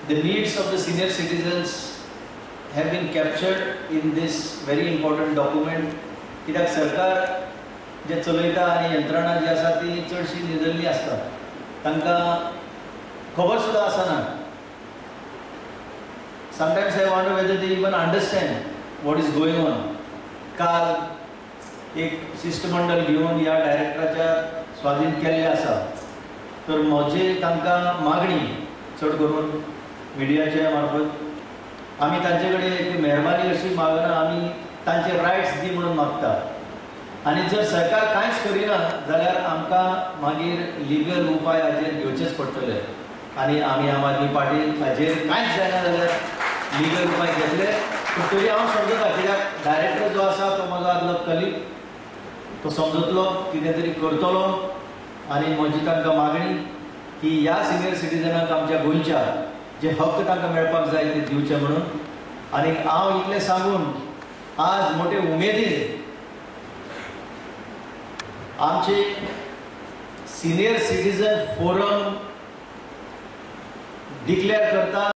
The needs of the senior citizens have been captured in this very important document. कित्याक सरकार जे चलयता आनी यंत्रणा जी आसा ती चडशी न्हिदल्ली आसता, तांकां खबर सुद्दां आसना. Sometimes I wonder whether they even understand what is going on. काल एक शिश्टमंडळ घेवन ह्या डायरेक्टराच्या स्वाधीन केल्लें आसा. तर म्हजी तांकां मागणी चड करून मिडियाच्या मार्फत आमी तांचे कडेन एक मेहरबानी अशी मागना, आमी तांचे रायट्स दी म्हणून मागता. आनी जर सरकार कांयच करिना जाल्यार आमकां मागीर लिगल उपाय हाजेर घेवचेच पडटले. आनी आमी आम आदमी पार्टी हाजेर कांयच जायना जाल्यार लिगल उपाय घेतले. पूण तरी हांव समजता, कित्याक डायरेक्टर जो आसा तो म्हजो आदलो कलीग, तो समजतलो, कितें तरी करतलो. आनी म्हजी तांकां मागणी की ह्या सिनियर सिटीजनाक आमच्या गोंयच्या जे हक्क तांकां मेळपाक जाय ते दिवचे म्हणून. आनी हांव इतलें सांगून आज मोठे उमेदीन आमचे सिनियर सिटीजन फोरम डिक्लेअर करता.